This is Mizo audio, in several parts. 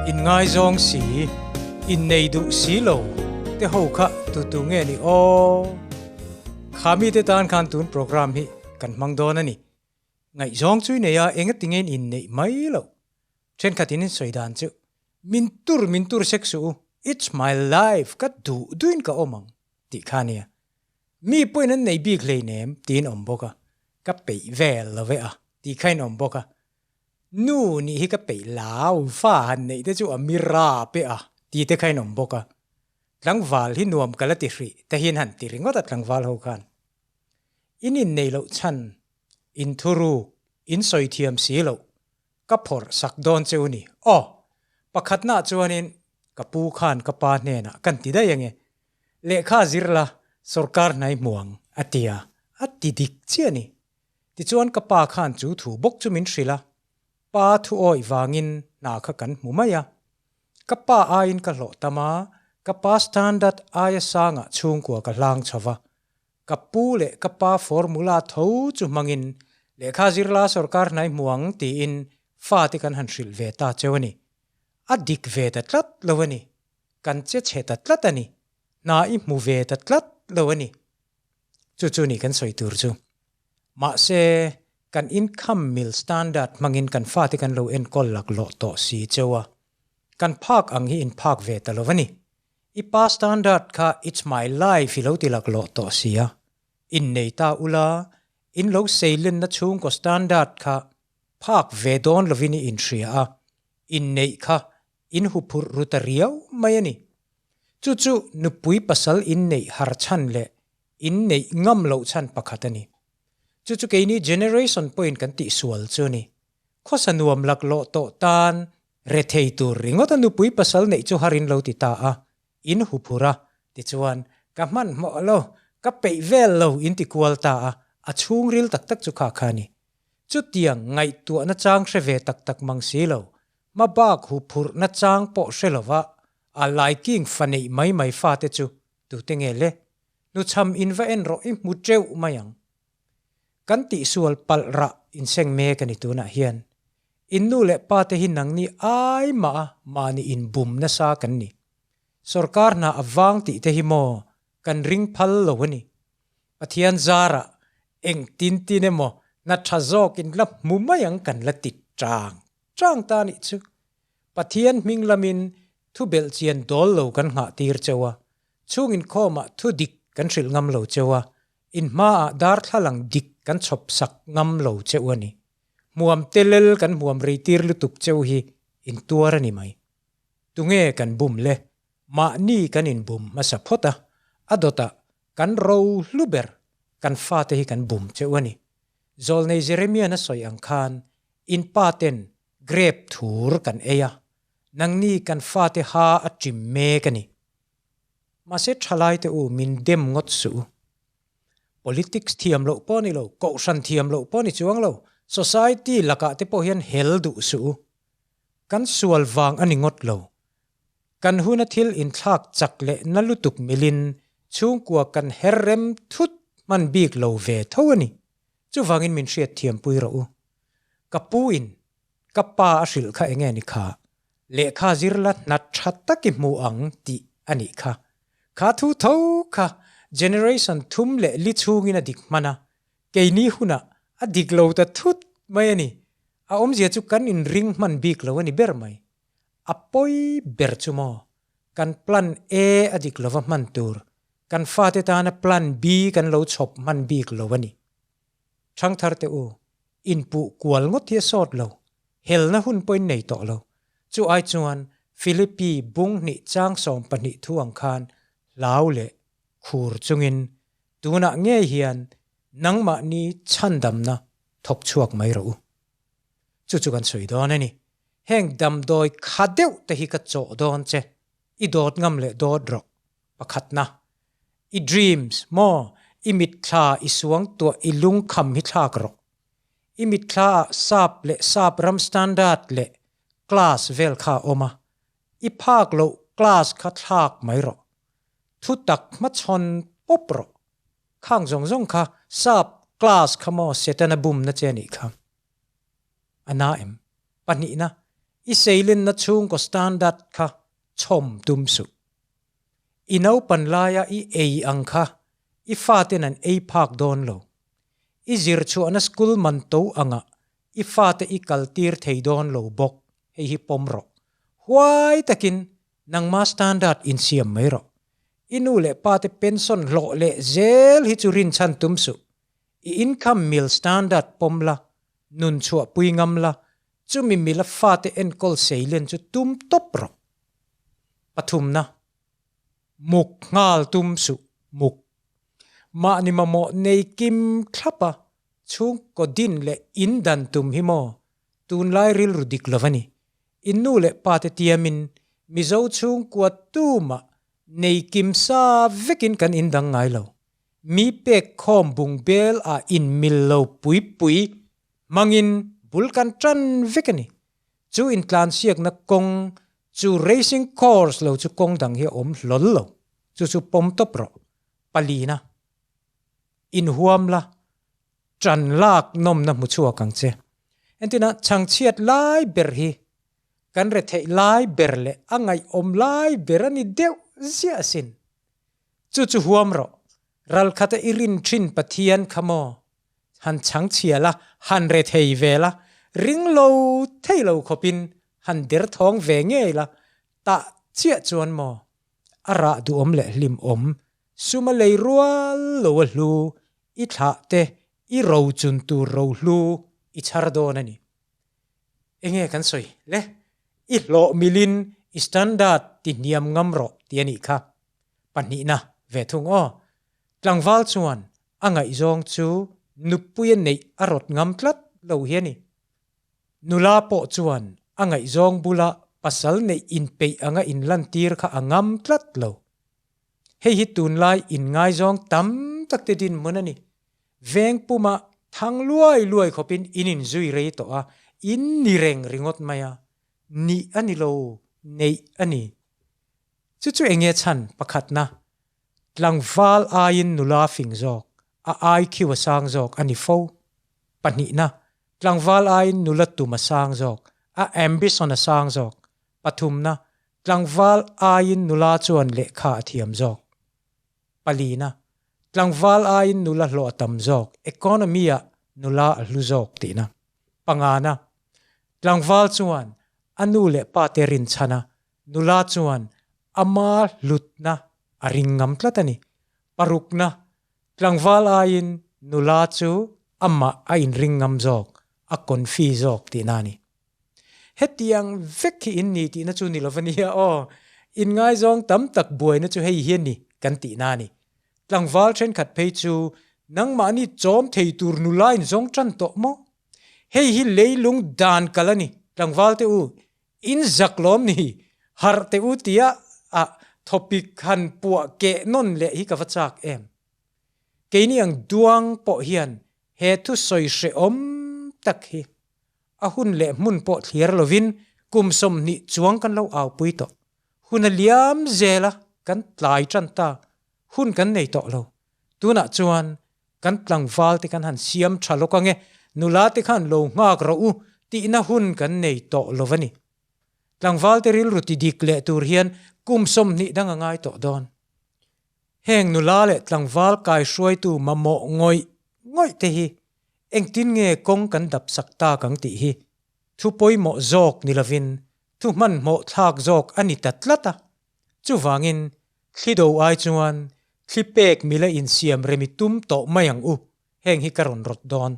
Inngaizawng si, innei duh si lo te ho kha tutu nge ni aw? Kha mite tan khan tun program hi kan hmang dawn a ni. Ngaihzawng chu i nei a, engatinge in inneih mai loh? Thenkhat in in sawi dan chu, Min tur min tur sek suh u, it's my life, ka duh duhin ka awm ang tih kha a nia. Mi pawhin an nei bik hleinem tiin awm bawk a, ka peih vel lo ve a tih kha in awm bawk a. Nu nih hi ka peih lau, fa han neih te chu a mi rap e a tih te kha in awm bawk a. Tlangval hi nuam ka la ti hrih te hian han ti ringawt a tlangval ho khan. In inneih loh chhan, in thuruk, in sawi thiam si loh ka phawrh sak dawn che u ni. Aw! Pakhatnaah chuanin ka pu khan ka pa hnenah kan ti daih ange. Lehkha zir la, sorkar hnai hmu ang, a ti a, a ti dik chiah a ni. Tichuan ka pa khan chu thu bawk chu min hrilh a, pa thu awih vangin hna kha kan hmu mai a. Ka pa aiin ka hlawh tam a, ka pa standard aia sangah chhungkua ka hlang chho va, Ka pu leh ka pa formula tho chu hmangin lehkha zirla sorkar hnai hmu ang tiin fate kan han hrilh ve ta cheu a ni. A dik ve ta tlat lo a ni. Kan che chhe ta tlat a ni. Hna i hmu ve ta tlat lo a ni. Chu chu ni kan sawi tur chu. Mahse, kan income mil standard hmangin kan fate kan lo enkawl laklawh tawh si cheu a. Kan phak ang hi inphak ve ta lo a ni. I pa standard kha it's my life i lo ti laklawh tawh sia. Innei ta ula, in lo seilenna chhungkaw standard kha phak ve dawn lovin i inhria a, inneih kha in huphurh ru ta riau mai a ni. Chu chu nupui pasal inneih har chhan leh inneih ngam loh chhan pakhat a ni. Chu chu keini generation pawhin kan tihsual chu a ni. Khawsa nuam laklawh tawh tan Rethei tur ringawt a nupui pasal neih chu har in lo ti ta a, in huphur a, tichuan, ka hmanhmawh lo, ka peih vel lo in ti kual ta a, a chhungril tak tak chu kha kha a ni. Chutiang ngaihtuahna chang hre ve tak tak mang si lo, hmabak huphurhna chang pawh hre lova a laiking fa neih mai mai fate chu tute nge le? Hnuchham in va en rawh i hmu teuh mai ang. Kan tihsual palh rah inseng mek a ni tunah hian. In nu leh pa te hi nangni ai mah a mahni inbum nasa kan ni. Sorkar hna a vang tih te hi maw kan ring phal lo a ni. Pathian zarah eng tin tin emaw hna tha zawk in la hmu mai ang kan la ti chang chang ta nih chu. Pathian hming lamin thu belhchian dawl lo kan nghah tir cheu a, chhung inkhawmah thu dik kan hrilh ngam lo cheu a, in hmaah darthlalang dik kan chhawp sak ngam lo cheu a ni. Hmuam telel kan hmuam rei tir lutuk cheu hi in tuar a ni mai. Tunge kan bum le? Mahni kan inbum hmasa phawt a, a dawtah kan ro hlu ber kan fate hi kan bum cheu a ni. Zawlnei Jeremian a sawi ang khan in pa ten grape thur kan ei a, nangni kan fate ha a ṭim mek a ni. Mahse ṭhalaite u min dem ngawt suh u. Politics thiam loh pawh a ni lo, kohhran thiam loh pawh a ni chuang lo, society lakah te pawh hian hel duh suh u. Kan sual vang a ni ngawt lo. Kan huna thil inthlak chak leh na lutuk milin chhungkua kan her rem thut hman bik lo ve tho a ni. Chuvangin min hriat thiampui rawh u. Ka pu in ka pa a hrilh kha enge ni kha? Lehkha zir la hna tha tak i hmu ang tih a nih kha. Kha thu tho kha generation thum leh li chhungin a dik hman a, keini hunah a dik lo ta thut mai a ni. A awmzia chu kan inring hman bik lo a ni ber mai. A pawi ber chu maw? Kan plan A a dik lova hman tur, kan fate tana plan B kan lo chhawp hman bik lo a ni. Thangthar te u, inpuh kual ngawt hi a sawt lo, helna hun pawhin nei tawh lo. Chu ai chuan Philippi bung hnih chang 12 thu ang khan hlau leh khur chungin tunah ngei hian nangmahni chhandamna thawk chhuak mai rawh u. Chu chu kan sawi dawn a ni. Heng damdawi kha deuh te hi ka chawh dawn che, i dawt ngam leh dawt rawh. Pakhatna, i dreams maw i mitthla i suangtuah i lungkham hi thlak rawh. I mitthla ah sap leh sap ram standard leh class vel kha a awm a, i phak loh class kha thlak mai rawh. Thu tak hmachhawn pawp rawh. Khang zawng zawng kha sap class kha maw Setana bumna che a nih kha. A na em? Pahnihna, I seilenna chhungkaw standard kha chhawm tum suh. I naupan laia i ei ang kha i faten an ei phak dawn lo. I zirchhuahna school man to angah i fate i kaltir thei dawn lo bawk, hei hi pawm rawh. Huai takin nangma standard insiam mai rawh. I nu leh pate pension hlawh leh zel hi chu rinchhan tum suh. I income mil standard pawm la, nun chhuah pui ngam la, chumi mila fate enkawl seilen chu tum tawp rawh. Pathumna, Muk nghal tum suh, muk. Mahni mamawh nei kim thlap a, chhungkaw din leh in dan tum hi maw tunlai rilru dik lo a ni. In nu leh pa te tiamin Mizo chhungkua tumah nei kim sa vekin kan in dang ngai lo. Mi pek khawm bung bel ah in mil lo pui pui hmangin bul kan tan vek a ni. Chu intlansiakna kawng chu racing course lo chu kawng dang hi a awm hlawl lo. Chu chu pawm tawp rawh. Palina. Inhuam la, tan lak nawmna hmu chhuak ang che. Entina chhangchhiat lai ber hi kan retheih lai ber leh a ngaihawm lai ber a ni deuh ziah asin. Chu chu huam rawh, ralkhata i rin thin Pathian kha maw? Han chhangchhia la, han rethei ve la, ring lo thei lo khawpin han derthawng ve ngei la, tah chiah chuan maw? A rah duhawm leh hlimawm, suma lei rual lo a hlu, i thlah te, i ro chun tur ro hlu i chhar dawn a ni. Enge kan sawi le? I hlawh milin i standard ti hniam ngam rawh ti a nih kha. Pahnihna ve thung aw. Tlangval chuan a ngaihzawng chu nupuia neih a rawt ngam tlat lo hi a ni. Nula pawh chuan a ngaihzawng bula pasal neih inpeih anga inlantir kha a ngam tlat lo. Hei hi tunlai inngaizawng tam tak te dinhmun a ni. Veng puma thang luai luai khawpin in inzui rei tawh a, in ni reng ringawt mai a. Nih a ni lo, neih a ni. Chu chu enge chhan pakhatna? Tlangval aiin nula fing zawk, a IQ a sang zawk a ni fo. Pahnihna, tlangval aiin nula tum a sang zawk, a ambition a sang zawk. Pathumna, tlangval aiin nula chuan lehkha a thiam zawk. Palina, tlangval aiin nula hlawh a tam zawk, economy-ah nula a hlu zawk tihna. Pangana, tlangval chuan a nu leh pa te rinchhan a, nula chuan ama hlutna a ring ngam tlat a ni. Parukna, tlangval aiin nula chu amah a inring ngam zawk, a confi zawk tihna a ni. Hetiang vek hi in ni tihna chu ni lo va nia aw. Inngaizawng tam tak buaina chu hei hi a ni kan tihna a ni. Tlangval thenkhat phei chu nangmahni chawm thei tur nula in zawng tan tawh maw? Hei hi leilung dan kal a ni. Tlangval te u, in zak lawm ni? Harh teh u tia a thawpik han puah keh nawn leh hi ka va chak em. Keini ang duang pawh hian he thusawi hrehawm tak hi A hun leh hmun pawh thliar lovin kum 20 chuang kan lo aupui tawh. Hun a liam zel a, kan tlai tan ta. Hun kan nei tawh lo. Tunah chuan kan tlangval te kan han siam tha lawk ange, nula te khan lo nghak rawh u tihna hun kan nei tawh lo a ni. Tlangval te rilru ti dik leh tur hian kum 20 dang a ngai tawh dawn. Heng nula leh tlangval kaihruaitu mamawh ngawih ngawih te hi Engtin nge kawng kan dap sak tak ang tih hi thu pawimawh zawk ni lovin thu hmanhmawh thlak zawk a ni ta tlat a. Chuvangin thli do ai chuan thli pek mila insiam remi tum tawh mai ang u, heng hi ka rawn rawt dawn.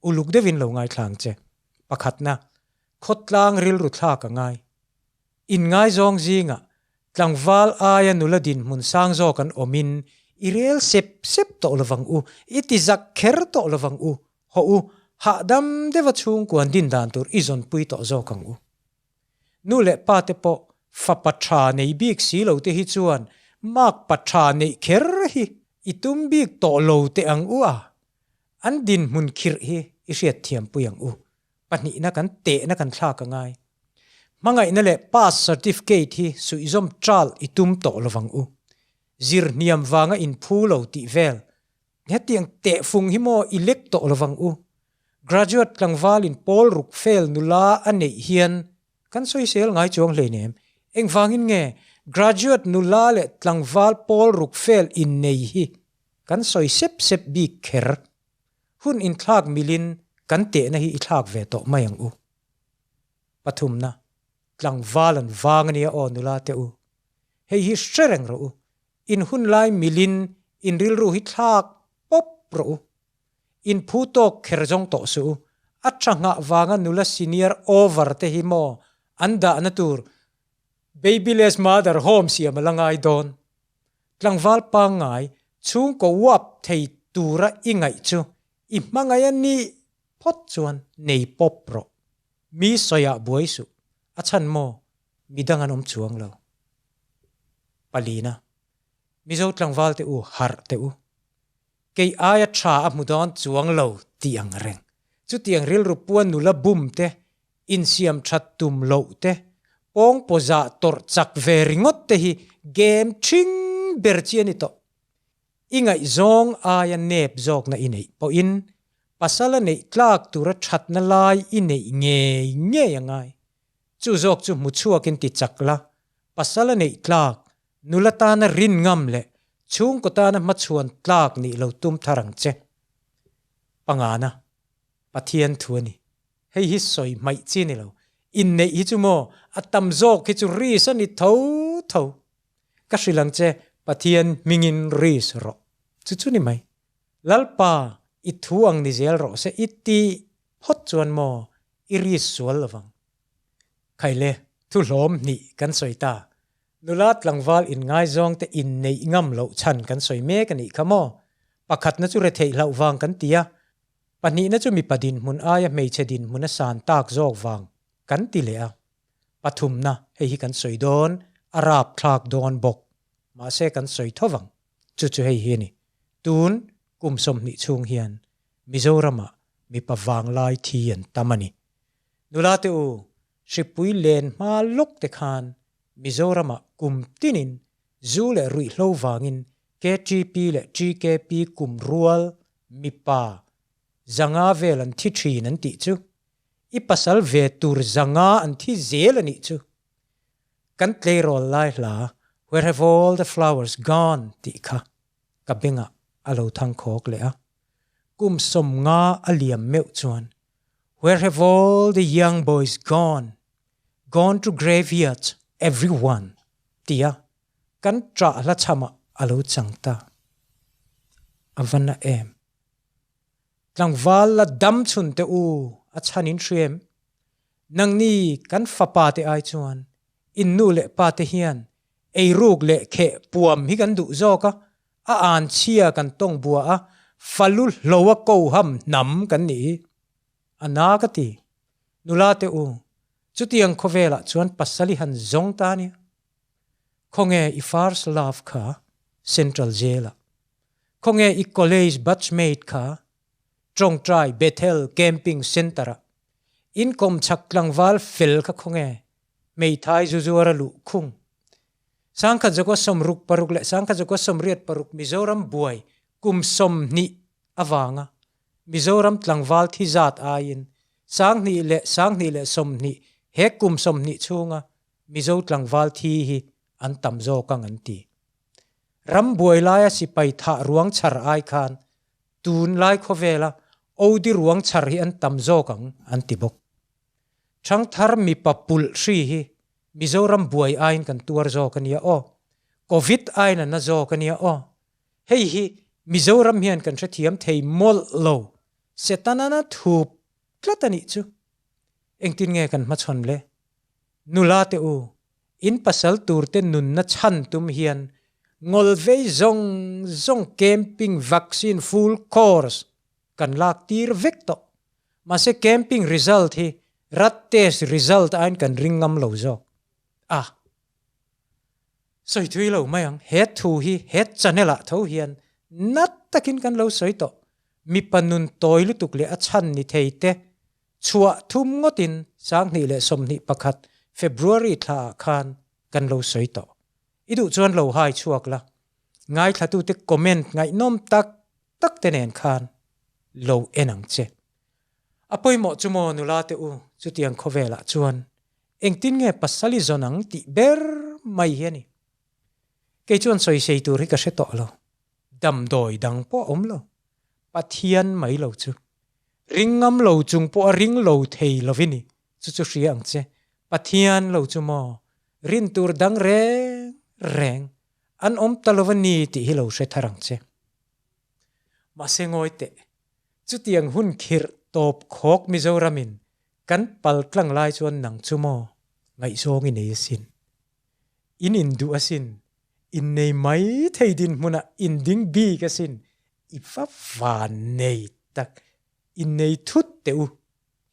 Uluk deuhin lo ngaithla ang che. Pakhatna, khawtlang rilru thlak a ngai. Inngaizawng zingah Tlangval aia nula dinhmun sang zawk an awmin i rel sep sep tawh lovang u, i ti zak kher tawh lovang u, hawh u, hahdam deuha chhungkuan din dan tur i zawnpui tawh zawk ang u. Nu leh pa te pawh fapa tha nei bik si lo te hi chuan mark pa tha neih kher hi i tum bik tawh lo teh ang u a, an dinhmun khirh hi i hriatthiampui ang u. Pahnihna kan tehna kan thlak a ngai. Hmangaihna leh pass certificate hi suihzawm ṭal i tum tawh lovang u. Zir hniam vanga inphu lo tih vel. Hetiang tehfung hi maw i lek tawh lovang u. Graduate tlangvalin pawl ruk fel nula a neih hian. Kan sawisel ngai chuang hleinem. Engvangin nge graduate nula leh tlangval pawl ruk fel innei hi kan sawi sep sep bik kher? Hun inthlak milin kan tehna hi i thlak ve tawh mai ang u. Pathumna, Tlangval an vang ania aw nula te u. Hei hi hre reng rawh u. In hun lai milin in rilru hi thlak pawp rawh u. In phu tawk kher zawng tawh suh u. A tha nghah vanga nula senior over te hi maw an dahna tur Babyless mother home siam a la ngai dawn. Tlangval pangngai chhungkaw uap thei tura i ngaih chu i hmangaih a nih phawt chuan nei pawp rawh. Mi sawiah buai suh. A chhan maw? Midang an awm chuang lo. Palina, Mizo tlangval te u harh teh u. Kei aia tha a hmu dawn chuang lo tih ang reng. Chutiang rilru puan nula bum te, insiam that tum loh te, pawng pawzah tawrh chak ve ringawt te hi game thing ber chi a ni tawh. I ngaihzawng aia nep zawkna i neih pawhin pasal a neih tlak tura thatna lai i neih ngei ngei a ngai. Chu zawk chu hmu chhuakin ti chak la, pasal a neih tlak, nula tana rin ngam leh chhungkaw tana hmachhuan tlak nih lo tum thar ang che. Pangana, Pathian thu a ni. Hei hi sawi hmaih chi ni lo. Inneih hi chu maw, a tam zawk hi chu risk a ni tho tho. Ka hrilh ang che, Pathian hmingin risk rawh. Chu chu ni mai. Lalpa, i thu ang ni zel rawh se i ti phawt chuan maw i risk sual lovang. Khaile, thu hlawm hnih kan sawi ta. Nula tlangval inngaizawng te inneih ngam loh chhan kan sawi mek a nih kha maw? Pakhatna chu retheih hlauh vang kan ti a, pahnihna chu mipa dinhmun aia hmeichhe dinhmun a san tak zawk vang kan ti leh a. Pathumna, hei hi kan sawi dawn, a rapthlak dawn bawk. Mahse kan sawi tho vang. Chu chu hei hi a ni. Tun kum 20 chhung hian Mizoramah mipa vanglai thi an tam a ni. Nula te u, hripui len hma lawk te khan Mizoramah kum tinin zu leh ruihhlo vangin KTP leh TKP kum rual mipa zanga vel an thi thin an tih chu. I pasal ve tur zanga an thi zel a nih chu. Kan tleirawl lai hla Where have all the flowers gone tih kha ka bengah a lo thang khawk leh a. Kum 50 a liam meuh chuan Where have all the young boys gone? Gone to graveyards everyone tia kan ṭah hla chhamah a lo chang ta. A va na em? Tlangval la dam chhun teh u, a chhan in hria em? Nangni kan fapa te ai chuan in nu leh pa te hian eiruk leh kheh puam hi kan duh zawk a, a an chhia kan tawng bua a, falu hlo a ko ham hnam kan nih hi. A na ka ti. Nula te u, chutiang khawvelah chuan pasal i han zawng ta nia. Khawnge i first love kha Central Jail ah. Khawnge i college batchmate kha Tawngtai Bethel Camping Centre ah. In kawmchhak tlangval fel kha khawnge hmeithai zu zuar a luh khung. 1966 leh 1986 Mizoram buai kum 20 avanga Mizoram tlangval thi zat aiin 2000 leh 2020 he kum 20 chhunga Mizo tlangval thi hi an tam zawk ang an ti. Ram buai laia sipai thah ruang chhar ai khan tun lai khawvela Odi ruang chhar hi an tam zawk ang an ti bawk. Thangthar mipa pulh hri hi Mizoram buai aiin kan tuar zawk a nia aw. Covid aiin a na zawk a nia aw. Hei hi Mizoram hian kan hrethiam thei mawlh lo. Setanana thup tlat a nih chu. Engtin nge kan hmachhawn le? Nula te u, in pasal turte nunna chhan tum hian ngawlh vei zawng zawng camping vaccine full course kan lak tir vek tawh. Mahse camping result hi rat test result aiin kan ring ngam lo zawk a. Sawi thui lo mai ang, he thu hi he channel ah tho hian nat takin kan lo sawi tawh. Mipa nun tawi lutuk leh a chhan ni thei te chhuah thum ngawtin 2021 February thla ah khan kan lo sawi tawh. I duh chuan lo hai chhuak la, ngaithlatute comment ngaihnawm tak tak te nen khan lo en ang che. A pawimawh chu maw nula te u, chutiang khawvelah chuan. Engtin nge pasal i zawn ang tih ber mai hi a ni. Kei chuan sawisei tur hi ka hre tawh lo. Damdawi dang pawh a awm lo. Pathian mai lo chu. Ring ngam lo chung pawh a ring lo thei lovin i chu chu hria ang che. Pathian lo chu maw? Rin tur dang reng reng an awm ta lo a ni tih hi lo hre thar ang che. Mahse ngawi teh, chutiang hun khirh tawp khawk Mizoramin kan pal tlang lai chuan nang chu maw ngaihzawng i nei asin. In induh asin, innei mai thei dinhmunah inding bik asin, i va van nei tak, innei thut teh u.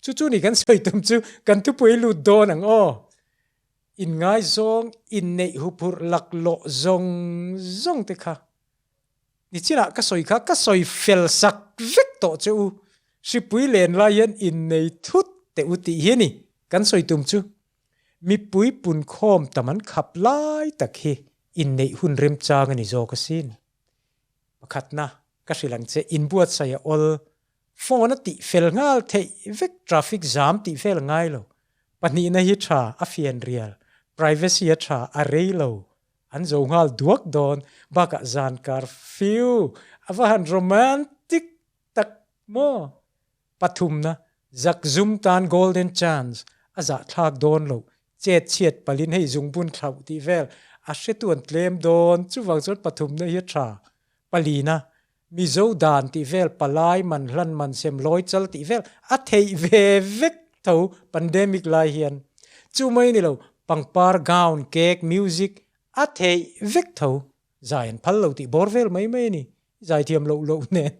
Chu chu ni kan sawi tum chu kan thupui lut dawn ang aw. Inngaizawng, inneih huphurh laklawh zawng zawng te kha Nichinah ka sawi kha ka sawi fel sak vek tawh che u, hripui len lai hian innei thut teh u tih hi a ni kan sawi tum chu. Mipui punkhawm tam an khap lai tak hi inneih hun remchang a ni zawk asin. Pakhatna, ka hrilh ang che, inbuatsaih a awl, phone a tih fel nghal theih vek traffic jam tih vel a ngai lo. Pahnihna hi tha, a fian rial, privacy a tha, a rei lo, An zo nghal duak dawn bakah zan kar fiu a va han romantic tak maw? Pathumna, Zakzum tan golden chance a zahthlak dawn loh, chet chhiat palin hei zungbun thlauh tih vel a hretu an tlem dawn, chuvang chuan pathumna hi a tha. Palina, Mizo dan tih vel palai man hlan man sem lawi chal tih vel a theih ve vek tho pandemic lai hian. Chu mai ni lo, pangpar, gown, cake, music a theih vek tho. Zai an phal lo tih bawr vel mai mai a ni. I zai thiam loh loh nen.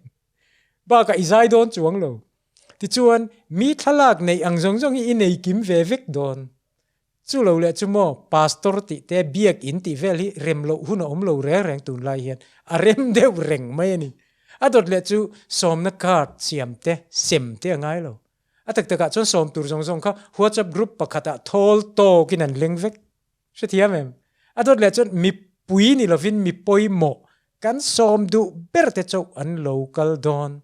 Bakah i zai dawn chuang lo. Tichuan, mi thlalak neih ang zawng zawng hi i nei kim ve vek dawn. Chu lo leh chu maw Pastor tih te biak in tih vel hi rem loh hun a awm lo reng reng tunlai hian a rem deuh reng mai a ni. A dawt leh chu sawmna card siam te sem te a ngai lo. A tak takah chuan sawm tur zawng zawng kha WhatsApp group pakhatah thawl tawkin an leng vek. Hrethiam em? A dawt leh chuan mipui ni lovin mi pawimawh kan sawm duh ber te chauh an lo kal dawn.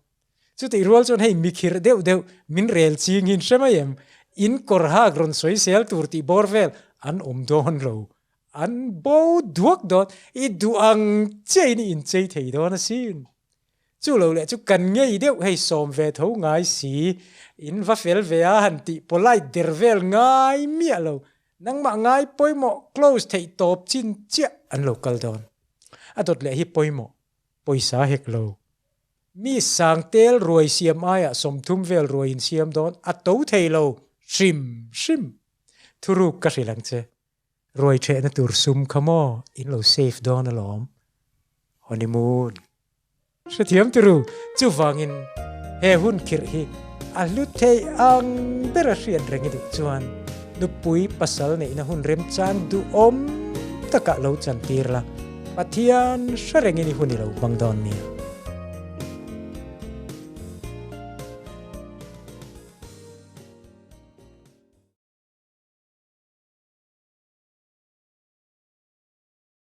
Chutih rual chuan hei mikhirh deuh deuh min rel ching hin hre mai em? In kawr hak rawn sawi sel tur tih bawr vel an awm dawn lo. An bo duak dawn. I duh ang chiahin i inchei thei dawn asin. Chu lo leh chu kan ngei deuh hei sawm ve tho ngai si. In va fel ve a han tih polite der vel ngai miah lo. Nangmah ngai pawimawh close theih tawp chin chiah an lo kal dawn. A dawt leh hi pawimawh pawisa hek lo. Mi sangtel ruai siam aiah 30 vel ruai in siam dawn a to thei lo hrim hrim. Thuruk ka hrilh ang che. Ruai thehna tur sum kha maw in lo save dawn alawm. Honeymoon. Hrethiam turu chuvangin he hun khirh hi a hlu thei ang ber a hriat reng i duh chuan nupui pasal neihna hun remchang duhawm takah lo chantir la. Pathian hre rengin i hun i lo hmang dawn nia.